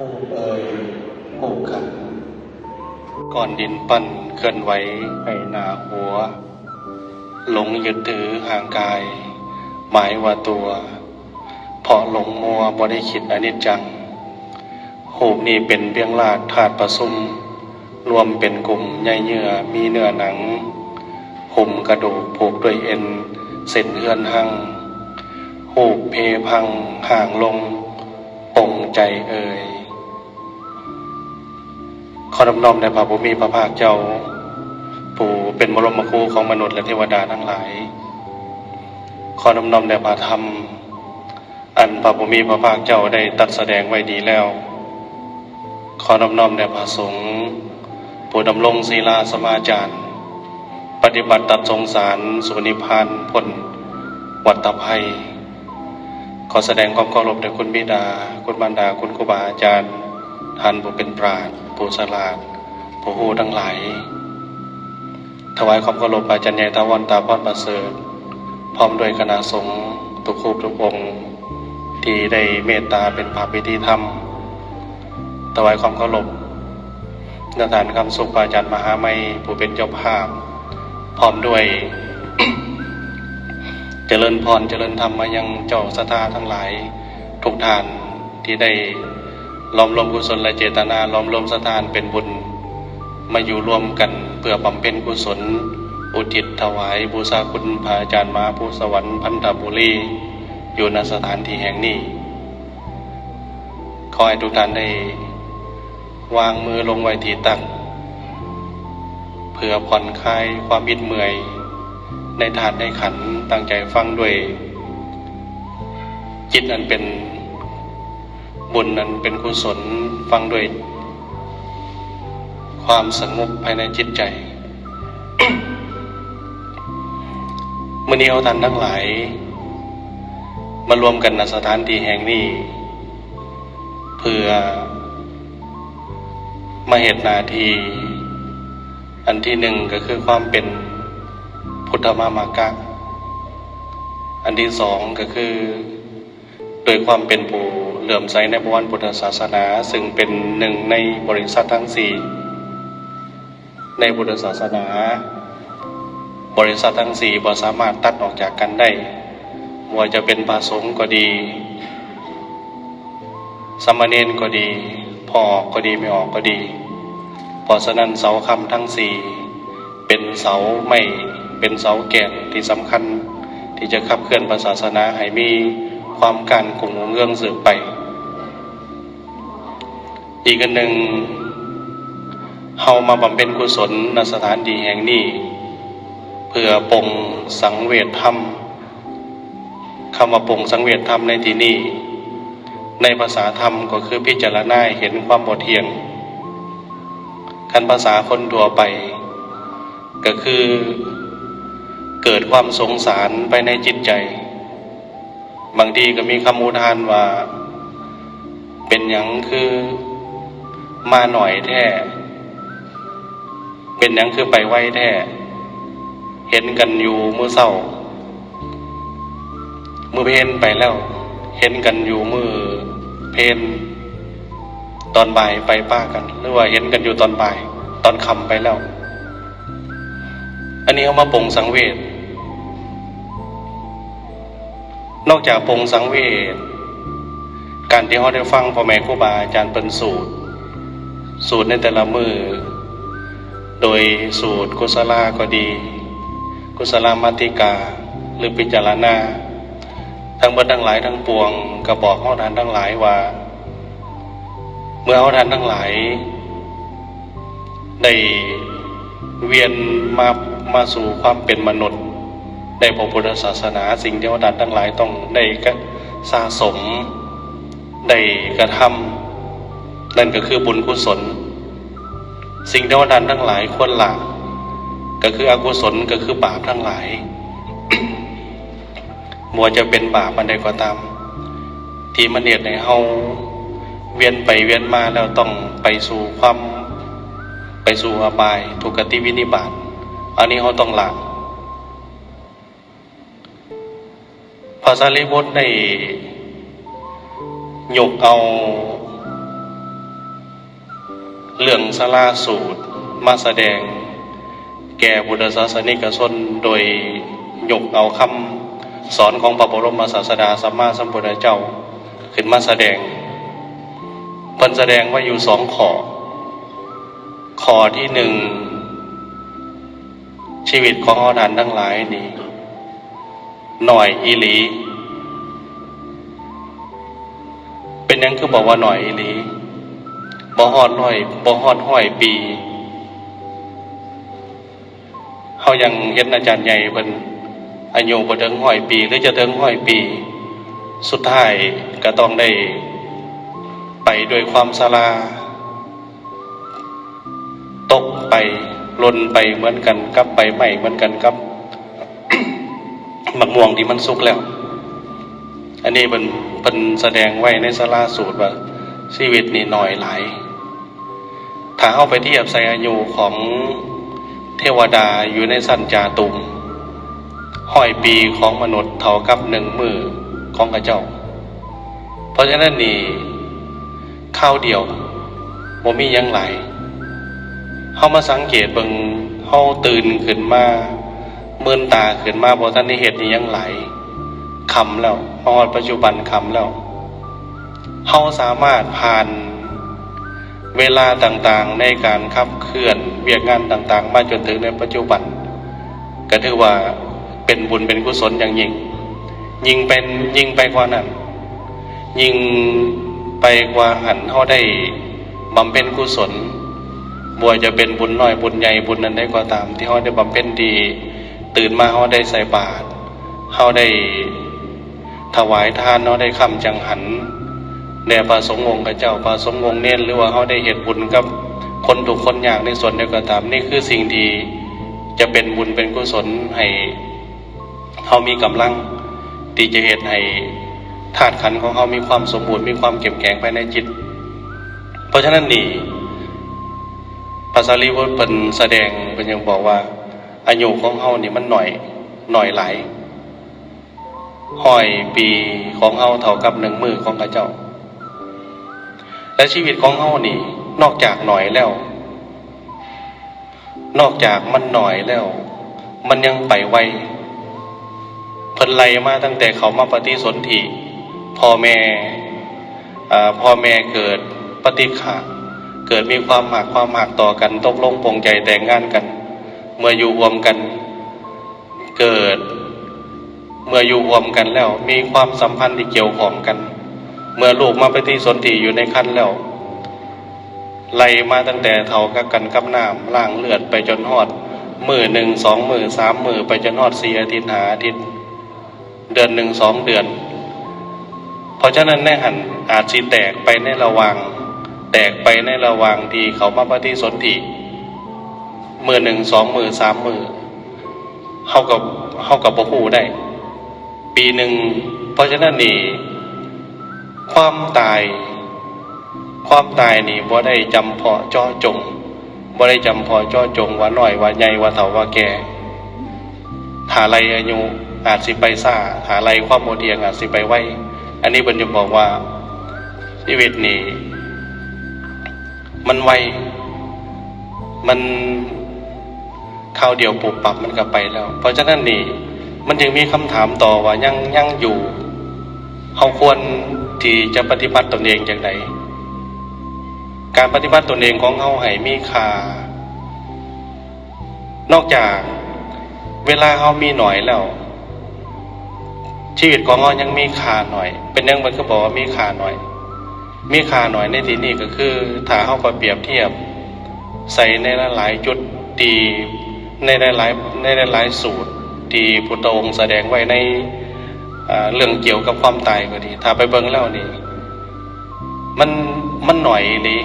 ຮູບເອີຍ ຮູບຂັນ ກ້ອນດິນປັ້ນເຄື່ອນໄຫວໃຫ້ໜ້າຫົວ ຫຼົງຍຶດຖືຮ່າງກາຍ ໝາຍວ່າຕົວ ເພາະຫຼົງມົວບໍ່ໄດ້ຄິດອະນິດຈັງ ຮູບນີ້ເປັນພຽງລາກທາດປະຊຸມ ລວມເປັນກຸ່ມໃຍເຍື່ອມີເນື້ອໜັງ ຫຸ້ມກະດູກຜູກດ້ວຍເອັນ ເສັ້ນເຮືອນຮັງ ຮູບເພພັງຮ່າງລົງ ປົງໃຈເອີຍ. ຂໍນອບນ້ອມແດ່ພະຜູ້ມີພະພາກເຈົ້າ ຜູ້ເປັນບະລົມມະຄູຂອງມະນຸດ ແລະ ເທວະດາທັງຫຼາຍ. ຂໍນອບນ້ອມແດ່ພະທຳ ອັນພະຜູ້ມີພະພາກເຈົ້າໄດ້ຕັດສະແດງໄວ້ດີແລ້ວ. ຂໍນອບນ້ອມແດ່ພະສົງ ຜູ້ດຳລົງສີລາສະມາຈານ ປະຕິບັດຕັດສົງສານສູ່ນິບພານພົ້ນວັດຕະໄພ. ຂໍສະແດງຄວາມເຄົາລົບແດ່ຄຸນບິດາ, ຄຸນມານດາ, ຄຸນຄູບາອາຈານ, ທ່ານຜູ້ເປັນປາດ, ຜູ້ສະຫຼາດ, ຜູ້ຮູ້ທັງຫຼາຍ. ຖວາຍຄວາມເຄົາລົບພະອາຈານໃຫຍ່ຖາວອນ ຕາພອນປະເສີດ ພ້ອມດ້ວຍຄະນະສົງທຸກຮູບທຸກອົງ ທີ່ໄດ້ເມດຕາເປັນພະພິທີທຳ. ຖວາຍຄວາມເຄົາລົບ ນະທ່ານຄຳສຸກ ພະອາຈານມະຫາໄມ ຜູ້ເປັນເຈົ້າພາບ ພ້ອມດ້ວຍ ຈະເລີນພອນ ຈະເລີນທຳມາຍັງເຈົ້າສັດທາທັງຫຼາຍທຸກທ່ານ ທີ່ໄດ້ຫຼອມລວມກຸສົນ ແລະ ເຈດຕະນາຫຼອມລວມສັດທາອັນເປັນບຸນ ມາຢູ່ລວມກັນເພື່ອບຳເພັນກຸສົນ ອຸທິດຖວາຍບູຊາຄຸນພະອາຈານມະຫາພູສະຫວັນ ພັນທະບູລີ ຢູ່ ນະ ສະຖານທີ່ແຫ່ງນີ້. ຂໍໃຫ້ທຸກທ່ານໄດ້ ວາງມືລົງໄວ້ທີ່ຕັກ ເພື່ອຜ່ອນຄາຍຄວາມອິດເມື່ອຍໃນທາດໃນຂັນ, ຕັ້ງໃຈຟັງດ້ວຍຈິດອັນເປັນບຸນ ອັນເປັນກຸສົນ, ຟັງດ້ວຍຄວາມສະຫງົບພາຍໃນຈິດໃຈ. ມື້ນີ້ເຮົາທ່ານທັງຫຼາຍ ມາລວມກັນ ນະ ສະຖານທີ່ແຫ່ງນີ້ ເພື່ອມາເຮັດໜ້າທີ່ ອັນທີໜຶ່ງກໍຄືຄວາມເປັນພຸດທະມາມາກະ, ອັນທີສອງກໍຄືໂດຍຄວາມເປັນຜູ້ເຫຼື້ອມໃສໃນພະວັນພຸດທະສາສະໜາ ຊຶ່ງເປັນໜຶ່ງໃນບໍລິສັດທັງສີ່ ໃນພຸດທະສາສະໜາ, ບໍລິສັດທັງສີ່ບໍ່ສາມາດຕັດອອກຈາກກັນໄດ້, ບໍ່ວ່າຈະເປັນພະສົງກໍດີ, ສາມະເນນກໍດີ, ພໍ່ອອກກໍດີ, ແມ່ອອກກໍດີ. ເພາະສະນັ້ນ ເສົາຄ້ຳທັງສີ່ເປັນເສົາໄມ້, ເປັນເສົາແກ່ນທີ່ສຳຄັນ ທີ່ຈະຂັບເຄື່ອນພະສາສະໜາໃຫ້ມີຄວາມກ້ານກຸ້ງຮຸ່ງເຮືອງສືບໄປ. ອີກອັນໜຶ່ງ, ເຮົາມາບຳເພັນກຸສົນ ນະ ສະຖານທີ່ແຫ່ງນີ້ ເພື່ອປົງສັງເວດທຳ. ຄຳວ່າປົງສັງເວດທຳໃນທີ່ນີ້ ໃນພາສາທຳກໍຄືພິຈາລະນາໃຫ້ເຫັນຄວາມບໍ່ທ່ຽງ. ຄັນພາສາຄົນທົ່ວໄປກໍຄືເກີດຄວາມສົງສານພາຍໃນຈິດໃຈ. ບາງທີກໍມີຄຳອຸທານວ່າ ເປັນຫຍັງຄືມາໜ້ອຍແທ້? ເປັນຫຍັງຄືໄປໄວແທ້? ເຫັນກັນຢູ່ມື້ເຊົ້າ ມື້ເພນໄປແລ້ວ, ເຫັນກັນຢູ່ມື້ເພນ ຕອນບ່າຍໄປປະກັນ ຫຼືວ່າເຫັນກັນຢູ່ຕອນບ່າຍ ຕອນຄ່ຳໄປແລ້ວ. ອັນນີ້ເຮົາມາປົງສັງເວດ. ນອກຈາກປົງສັງເວດ, ການທີ່ເຮົາໄດ້ຟັງພໍ່ແມ່ຄູບາອາຈານເພິ່ນສູດ, ສູດໃນແຕ່ລະມື້ ໂດຍສູດກຸສະລາກໍດີ, ກຸສະລາມາຕິກາ ຫຼື ພິຈາລະນາ, ທັງເບິດທັງຫຼາຍທັງປວງ ກໍບອກເຮົາທ່ານທັງຫຼາຍວ່າ ເມື່ອເຮົາທ່ານທັງຫຼາຍ ໄດ້ວຽນມາ ມາສູ່ຄວາມເປັນມະນຸດ ໃນພະພຸດທະສາສະໜາ, ສິ່ງທີ່ເຮົາທ່ານທັງຫຼາຍຕ້ອງໄດ້ກະ ສະສົມ ໄດ້ກະທຳ ນັ້ນກໍຄືບຸນກຸສົນ. ສິ່ງທີ່ເຮົາທ່ານທັງຫຼາຍຄວນລະ ກໍຄືອະກຸສົນ ກໍຄືບາບທັງຫຼາຍ. ບໍ່ວ່າຈະເປັນບາບອັນໃດກໍຕາມ ທີ່ມັນເຮັດໃຫ້ເຮົາວຽນໄປວຽນມາແລ້ວຕ້ອງໄປສູ່ຄວາມ ໄປສູ່ອະບາຍ ທຸກຄະຕິວິນິບາດ ອັນນີ້ເຮົາຕ້ອງລະ. ພະສາລີບຸດໄດ້ຍົກເອົາ ສາລາສູດມາສະແດງແກ່ພຸດທະສາສະນິກະຊົນ ໂດຍຍົກເອົາຄຳສອນຂອງພະບໍລົມສາສະດາສຳມາສຳພຸດທະເຈົ້າຂຶ້ນມາສະແດງ. ເພິ່ນສະແດງໄວ້ຢູ່ສອງຂໍ້. ຂໍ້ທີໜຶ່ງ, ຊີວິດຂອງເຮົາທ່ານທັງຫຼາຍນີ້ໜ້ອຍອີ່ຫຼີ. ເປັນຫຍັງຄືບອກວ່າໜ້ອຍອີ່ຫຼີ? ບໍ່ຮອດຮ້ອຍ, ບໍ່ຮອດຮ້ອຍປີ. ເຮົາຍັງເຫັນອາຈານໃຫຍ່ເພິ່ນອາຍຸບໍ່ເຖິງຮ້ອຍປີ ຫຼືຈະເຖິງຮ້ອຍປີ, ສຸດທ້າຍກໍຕ້ອງໄດ້ໄປດ້ວຍຄວາມຊະລາ, ຕົກໄປ, ຫຼົ່ນໄປ ເໝືອນກັນກັບໃບໄມ້, ເໝືອນກັນກັບໝາກມ່ວງທີ່ມັນສຸກແລ້ວ. ອັນນີ້ເພິ່ນ, ເພິ່ນສະແດງໄວ້ໃນສາລາສູດວ່າຊີວິດນີ້ໜ້ອຍຫຼາຍ. ຖ້າເຮົາໄປທຽບໃສ່ອາຍຸຂອງເທວະດາຢູ່ໃນຊັ້ນຈາຕຸມ, ຮ້ອຍປີຂອງມະນຸດເທົ່າກັບໜຶ່ງມື້ຂອງເຂົາເຈົ້າ. ເພາະສະນັ້ນນີ້ ຄາວດຽວ ບໍ່ມີຫຍັງຫຼາຍ. ເຮົາມາສັງເກດເບິ່ງ, ເຮົາຕື່ນຂຶ້ນມາ, ມືນຕາຂຶ້ນມາ, ບໍ່ທັນໄດ້ເຮັດອີ່ຫຍັງຫຼາຍ, ຄ່ຳແລ້ວ, ມາຮອດປັດຈຸບັນຄ່ຳແລ້ວ. ເຮົາສາມາດຜ່ານເວລາຕ່າງໆ ໃນການຂັບເຄື່ອນວຽກງານຕ່າງໆ ມາຈົນເຖິງໃນປັດຈຸບັນ, ກໍຖືວ່າເປັນບຸນເປັນກຸສົນຢ່າງຍິ່ງ. ຍິ່ງເປັນ, ຍິ່ງໄປກວ່ານັ້ນ, ຍິ່ງໄປກວ່າຫັ້ນ, ເຮົາໄດ້ບຳເພັນກຸສົນ, ບໍ່ວ່າຈະເປັນບຸນນ້ອຍ, ບຸນໃຫຍ່, ບຸນອັນໃດກໍຕາມ ທີ່ເຮົາໄດ້ບຳເພັນ, ທີ່ຕື່ນມາເຮົາໄດ້ໃສ່ບາດ, ເຮົາໄດ້ ຖວາຍທານ, ເຮົາໄດ້ຄ້ຳຈັງຫັນແດ່ພະສົງອົງຂະເຈົ້າ, ພະສົງອົງເນນ, ຫຼືວ່າເຮົາໄດ້ເຮັດບຸນກັບຄົນທຸກຄົນຍາກໃນສ່ວນໃດກໍຕາມ, ນີ້ຄືສິ່ງທີ່ຈະເປັນບຸນເປັນກຸສົນໃຫ້ເຮົາມີກຳລັງທີ່ຈະເຮັດໃຫ້ທາດຂັນຂອງເຮົາມີຄວາມສົມບູນ, ມີຄວາມເຂັ້ມແຂງພາຍໃນຈິດ. ເພາະສະນັ້ນນີ້ ພະສາລີບຸດເພິ່ນສະແດງ, ເພິ່ນຍັງບອກວ່າ ອາຍຸຂອງເຮົານີ້ມັນໜ້ອຍ, ໜ້ອຍຫຼາຍ. ຮ້ອຍປີຂອງເຮົາເທົ່າກັບໜຶ່ງມື້ຂອງເຂົາເຈົ້າ. ແລະ ຊີວິດຂອງເຮົານີ້ ນອກຈາກໜ້ອຍແລ້ວ, ນອກຈາກມັນໜ້ອຍແລ້ວ, ມັນຍັງໄປໄວ. ເພິ່ນໄລ່ມາຕັ້ງແຕ່ເຂົາມາປະຕິສົນທິ, ພໍ່ແມ່, ເອີ, ພໍ່ແມ່ເກີດປະຕິກະ, ເກີດມີຄວາມຮັກ, ຄວາມຮັກຕໍ່ກັນ, ຕົກລົງປົງໃຈແຕ່ງງານກັນ, ເມື່ອຢູ່ຮ່ວມກັນ, ເກີດ, ເມື່ອຢູ່ຮ່ວມກັນແລ້ວ ມີຄວາມສຳພັນທີ່ກ່ຽວຂ້ອງກັນ, ເມື່ອລູກມາປະຕິສົນທິຢູ່ໃນຄັນແລ້ວ, ໄລ່ມາຕັ້ງແຕ່ເທົ່າກັບກັນກັບນ້ຳ, ລ້າງເລືອດໄປຈົນຮອດມື້ໜຶ່ງ, ສອງມື້, ສາມມື້, ໄປຈົນຮອດສີ່ອາທິດ, ຫ້າອາທິດ, ເດືອນໜຶ່ງ, ສອງເດືອນ. ເພາະສະນັ້ນໃນຫັ້ນອາດຊິແຕກໄປໃນລະຫວ່າງ, ແຕກໄປໃນລະຫວ່າງທີ່ເຂົາມາປະຕິສົນທິ ມື້ໜຶ່ງ, ສອງມື້, ສາມມື້. ເຮົາກໍ, ເຮົາກໍບໍ່ຮູ້ໄດ້ ປີໜຶ່ງ. ເພາະສະນັ້ນນີ້ ຄວາມຕາຍ, ຄວາມຕາຍນີ້ບໍ່ໄດ້ຈຳເພາະເຈາະຈົງ, ບໍ່ໄດ້ຈຳເພາະເຈາະຈົງວ່ານ້ອຍ, ວ່າໃຫຍ່, ວ່າເຖົ້າ, ວ່າແກ່. ຖ້າໄລ່ອາຍຸອາດຊິໄປຊ້າ, ຖ້າໄລ່ຄວາມບໍ່ທ່ຽງອາດຊິໄປໄວ. ອັນນີ້ເພິ່ນຈະບອກວ່າ ຊີວິດນີ້ ມັນໄວ, ມັນຄາວດຽວປຸບປັບມັນກໍໄປແລ້ວ. ເພາະສະນັ້ນນີ້ ມັນຈຶ່ງມີຄຳຖາມຕໍ່ວ່າ ຍັງ, ຍັງຢູ່, ເຮົາຄວນທີ່ຈະປະຕິບັດຕົນເອງຈັ່ງໃດ? ການປະຕິບັດຕົນເອງຂອງເຮົາໃຫ້ມີຄ່າ, ນອກຈາກເວລາເຮົາມີໜ້ອຍແລ້ວ, ຊີວິດຂອງເຮົາຍັງມີຄ່າໜ້ອຍ. ເປັນຫຍັງເພິ່ນຄືບອກວ່າມີຄ່າໜ້ອຍ? ມີຄ່າໜ້ອຍໃນທີ່ນີ້ກໍຄື ຖ້າເຮົາໄປປຽບທຽບໃສ່ໃນຫຼາຍໆຈຸດທີ່ ໃນຫຼາຍໆ, ໃນຫຼາຍໆສູດທີ່ພຸດທະອົງສະແດງໄວ້ໃນ, ເອີ, ເລື່ອງກ່ຽວກັບຄວາມຕາຍກໍດີ, ຖ້າໄປເບິ່ງແລ້ວນີ້ ມັນ, ມັນໜ້ອຍອີ່ຫຼີ.